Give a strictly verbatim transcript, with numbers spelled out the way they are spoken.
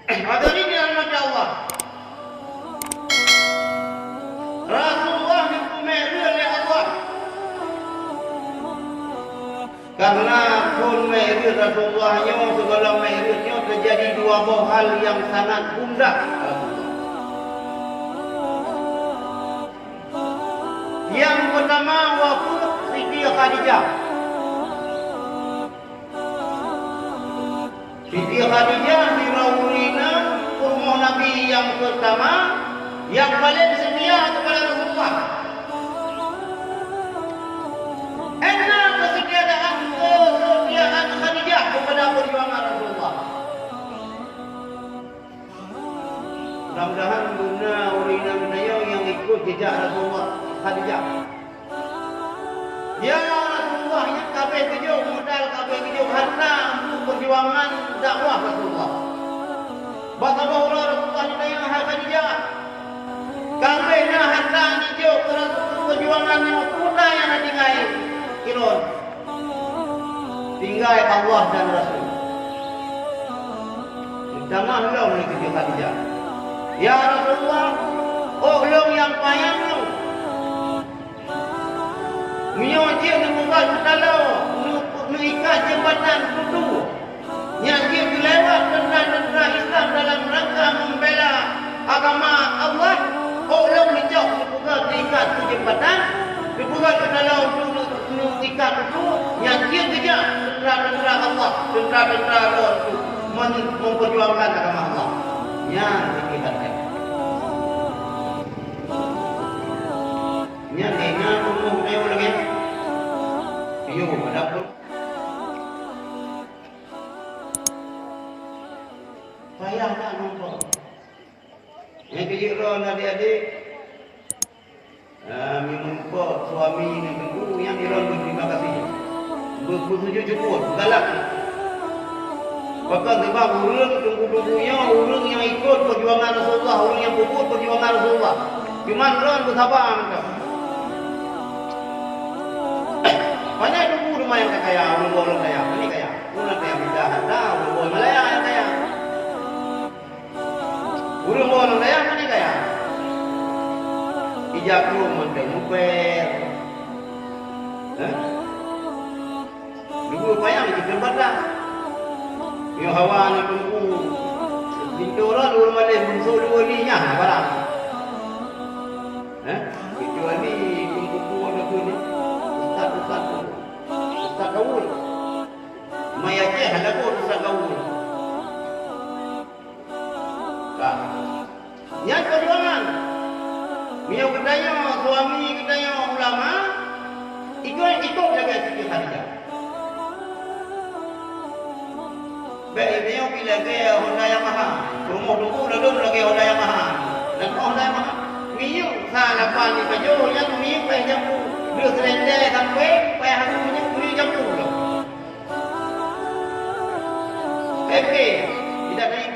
Hadirin yang dirahmati Allah. Rasulullah dipeuméreuet lé Allah. Karena phon méreuet Rasulullah nyoe, sigohlom méreuet nyoe teujadi dua boh hal nyang sangat bundak. Nyang peutama, wafeuet Siti Khadijah. Siti Khadijah sidroe ureueng inong rumoh Nabi nyang peutama, nyang paleng seutia keupada Rasulullah. Enna keusetiaan, keusetiaan Khadijah keupada peujuangan Rasulullah. Mudah-mudahan beuna ureueng inong geutanyoe nyang ikot jejak Rasulullah, Khadijah. Ya Rasulullah, nyan ka abéh geujok modal, ka abéh geujok hareuta untuk peujuangan dakwah Rasulullah. Bak saboh uroe Rasulullah jitanyong, "Hai Khadijah, ka abéh na hareuta jijok keu Rasul peujuangan nyoe, peue nyang na tinggai droeneuh?" "Tinggai Allah dan Rasul." Tamah lom lé Siti Khadijah, "Ya Rasulullah, ôk lôn nyang panyang nyoe. Meunyoe jeuet neupeugöt meutalô, neu-, neuikat jeumbatan tutoe, nyan jeuet geulewat teuntra-teuntra Islam dalam rangka membela agama Allah, ôk lôn neucok neupeugöt neuikat keu jeumbatan, neupeugöt meutalô untuk neu-, neuikat tutoe, nyan jeuet geujak teuntra-teuntra Allah, teuntra-teuntra droe untuk men-, memperjuangkan agama Allah." Nyan Siti Khadijah. Nyan inong rumoh nyoe lagèe. Yo, ada pun. Payah that nonton. Nyang keujeuet droe adik-adik. Ah, meunyoe muphom suami nyang teungku, nyan droe beuterima kasih. Beu-, beusujud syukur, galak. Pakon? Sabab ureueng teungku-teungku nyoe, ureueng nyang ikot peujuangan Rasulullah, ureueng nyang peubuet peujuangan Rasulullah. Cuman droe beusaba mantong. Pane teungku teuma nyang ka kaya, ureueng boh lôn kaya, pane kaya. Ureueng kaya pindah harta, ureueng boh Malaya nyang kaya. Ureueng boh lôn kaya, pane kaya. Ija krueng mantong mupèr. Hah? Leubeh payah jeuet keu badah. Nyoe hawa na teungku. Pintoe droe ureueng malèe, meunyoe dua ni nyan barang. Hah? Kecuali teungku-teungku ada tu ni. Ustaz-ustaz tu. Ustaz gaul. Maya Aceh ada pun ustaz gaul. Ka. Nyan peujuangan. Meunyoe geutanyoe suami, geutanyoe ulama, ikot, ikot lagèe Siti Khadijah. Bèk meunyoe pih lagèe Honda Yamaha. Rumoh teungku ladôm lagèe Honda Yamaha. Dan Honda Yamaha. Meunyoe sa lapan di pajoh nyan meunyoe paih jampu. Deuh seulendè sampoe paih aku meunyoe, meunyoe jampu lom. Oke, tidak naik